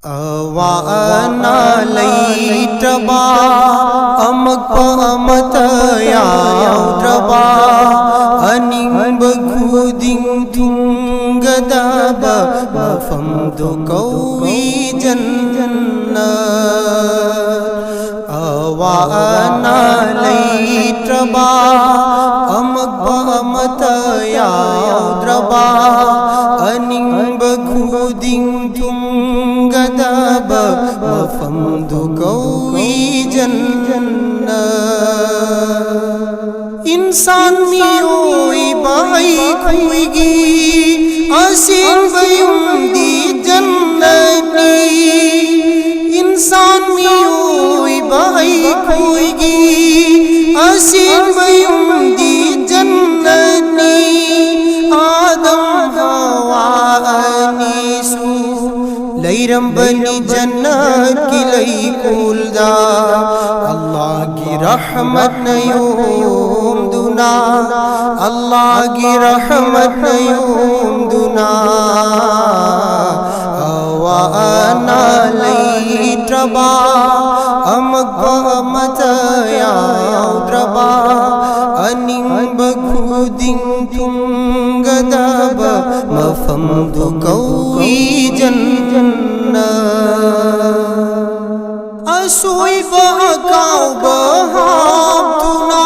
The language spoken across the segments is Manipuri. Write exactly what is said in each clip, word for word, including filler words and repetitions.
ꯑꯋꯥ ꯑꯅꯥ ꯂꯩꯇ꯭ꯔꯕ, ꯑꯃꯛꯄ ꯑꯃꯠꯇ ꯌꯥꯎꯗ꯭ꯔꯕ, ꯑꯅꯤꯡꯕ ꯈꯨꯗꯤꯡ ꯊꯨꯡꯒꯗꯕ ꯃꯐꯝꯗꯨ ꯀꯧꯏ ꯖꯟꯅꯠ꯫ ꯑꯋꯥ ꯑꯅꯥ ꯂꯩꯇ꯭ꯔꯕ, ꯑꯃꯛꯄ ꯑꯃꯠꯇ ꯌꯥꯎꯗ꯭ꯔꯕ, ꯑꯅꯤꯡꯕ ꯈꯨꯗꯤꯡ ꯊꯨꯡꯒꯗꯕ ꯃꯐꯝꯗꯨ ꯀꯧꯏ ꯖꯟꯅꯠ꯫ ꯏꯟꯁꯥꯟ ꯃꯤꯑꯣꯏꯕ ꯑꯩꯈꯣꯏꯒꯤ ꯑꯁꯦꯡꯕ ꯌꯨꯝꯗꯤ ꯖꯟꯅꯠꯅꯤ꯫ ꯏꯟꯁꯥꯟ ꯃꯤꯑꯣꯏꯕ ꯑꯩꯈꯣꯏꯒꯤ ꯑꯁꯦꯡꯕ ꯌꯨꯝꯗꯤ ꯖꯟꯅꯠꯅꯤ꯫ ꯑꯥꯗꯝ ꯍꯋꯥ ꯑꯅꯤꯁꯨ ꯂꯩꯔꯝꯕꯅꯤ ꯖꯟꯅꯠꯀꯤ ꯂꯩꯀꯣꯜꯗ꯫ ꯑꯜꯂꯥꯍꯒꯤ ꯔꯍꯃꯠꯅ ꯌꯣꯝꯗꯨꯅ, ꯑꯜꯂꯥꯍꯒꯤ ꯔꯍꯃꯠꯅ ꯌꯣꯝꯗꯨꯅ, ꯑꯋꯥ ꯑꯅꯥ ꯂꯩꯇ꯭ꯔꯕ, ꯑꯃꯛꯄ ꯑꯃꯠꯇ ꯌꯥꯎꯗ꯭ꯔꯕ, ꯑꯅꯤꯡꯕ ꯈꯨꯗꯤꯡ ꯊꯨꯡꯒꯗꯕ ꯃꯐꯝꯗꯨ ꯀꯧꯏ ꯖꯟꯅꯠ꯫ ꯑꯁꯣꯏꯕ ꯑꯀꯥꯎꯕ ꯍꯥꯞꯇꯨꯅ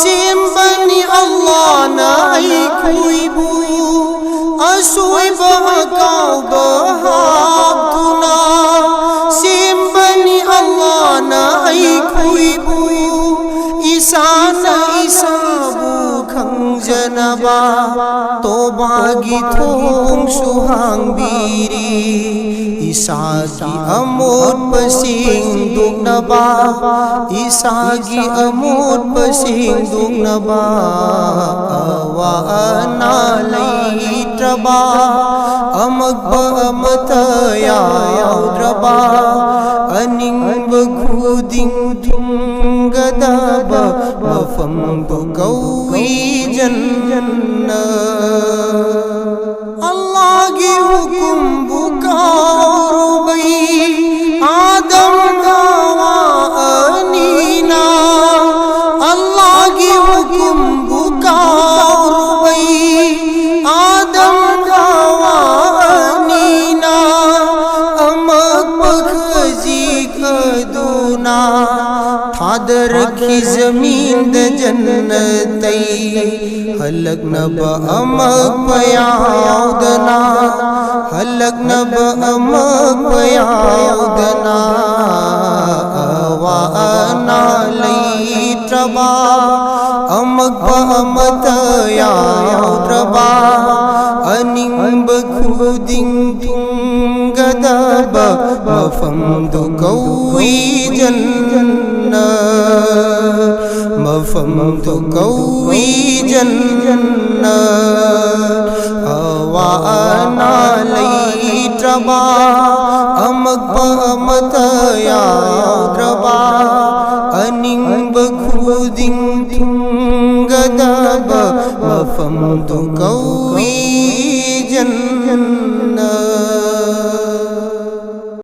ꯁꯦꯝꯕꯅꯤ ꯑꯜꯂꯥꯍꯅ ꯑꯩꯈꯣꯏꯕꯨ꯫ ꯑꯁꯣꯏꯕ ꯑꯀꯥꯎꯕ ꯍꯥꯞꯇꯨꯅ ꯁꯦꯝꯕꯅꯤ ꯑꯜꯂꯥꯍꯅ ꯑꯩꯈꯣꯏꯕꯨ꯫ ꯏꯁꯥꯅ ꯏꯁꯥꯕꯨ ꯈꯪꯖꯅꯕ ꯇꯣꯕꯥꯒꯤ ꯊꯣꯡꯁꯨ ꯍꯥꯡꯕꯤꯔꯤ꯫ ꯏꯁꯥꯒꯤ ꯑꯃꯣꯠꯄ ꯁꯦꯡꯗꯣꯛꯅꯕ, ꯏꯁꯥꯒꯤ ꯑꯃꯣꯠꯄ ꯁꯦꯡꯗꯣꯛꯅꯕ, ꯑꯋꯥ ꯑꯅꯥ ꯂꯩꯇ꯭ꯔꯕ, ꯑꯃꯛꯄ ꯑꯃꯠꯇ ꯌꯥꯎꯗ꯭ꯔꯕ, ꯑꯅꯤꯡꯕ ꯈꯨꯗꯤꯡ ꯊꯨꯡꯒꯗꯕ ꯃꯐꯝꯕꯨ ꯀꯧꯏ ꯖꯟꯅꯠ꯫ ꯑꯜꯂꯥꯍꯒꯤ ꯍꯨꯀꯨꯝꯕꯨ ꯀꯥꯎꯔꯨ ꯊꯥꯗꯔꯛꯈꯤ ꯖꯃꯤꯟꯗ ꯖꯟꯅꯇꯩ꯫ ꯍꯜꯂꯛꯅꯕ ꯑꯃꯛꯄ ꯌꯥꯎꯗꯅ, ꯍꯜꯂꯛꯅꯕ ꯑꯃꯛꯄ ꯌꯥꯎꯗꯅ, ꯑꯋꯥ ꯑꯅꯥ ꯂꯩꯇ꯭ꯔꯕ, ꯑꯃꯛꯄ ꯑꯃꯠꯇ ꯌꯥꯎꯗ꯭ꯔꯕ, ꯑꯅꯤꯡꯕ ꯈꯨꯗꯤꯡ ꯊꯨꯡꯒꯗꯕ ꯃꯐꯝꯗꯨ ꯀꯧꯏ ꯖꯟꯅꯠ, ꯃꯐꯝꯗꯨ ꯀꯧꯏ ꯖꯟꯅꯠ꯫ ꯑꯋꯥ ꯑꯅꯥ ꯂꯩꯇ꯭ꯔꯕ, ꯑꯃꯛꯄ ꯑꯃꯠꯇ ꯌꯥꯎꯗ꯭ꯔꯕ, ꯑꯅꯤꯡꯕ ꯈꯨꯗꯤꯡ ꯊꯨꯡꯒꯗꯕ ꯃꯐꯝꯗꯨ ꯀꯧꯏ